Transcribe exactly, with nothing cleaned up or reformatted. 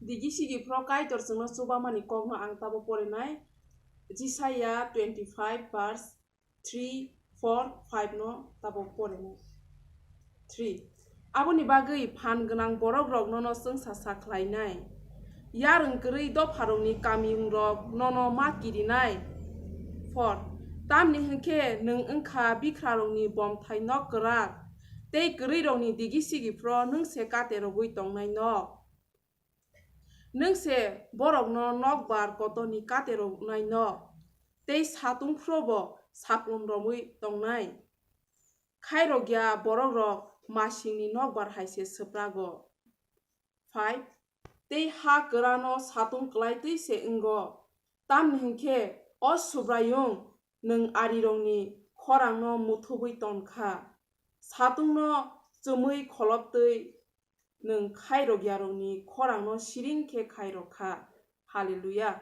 Digi sigi phro Kaitor chwngno chubamani kokno ang tabo porinai, Jisaiya twenty five verse three, four, five no tabo porinai. Three. Aboni bagwi phan gwnang borok rok nono chwngsa sa khlainai. Yarwng kwrwi dopharokni kamiyungrok nono ma kirinai. Four. Tamni hwnkhe nwng wngkha bikhrarokni bomthai nok kwrak, tei kwrwirokni digi sigi phro nwng se kate rogwi tongnai nok. Nwng se borokno nokbar kotorni kate rwnai nok, tei satung phrobo saklum romwi tongnai. Khairokya borok rok masingni nokbar hai se swprago. Five. Tei ha kwrano satung kwlai twi se wngo, tamni hwnkhe o Subraiyung nwng arirokni khorangno muthubwi ton kha, satungno chumwi kholop twi nwng khairok yarokni khorangno siring khe khairok kha. Hallelujah.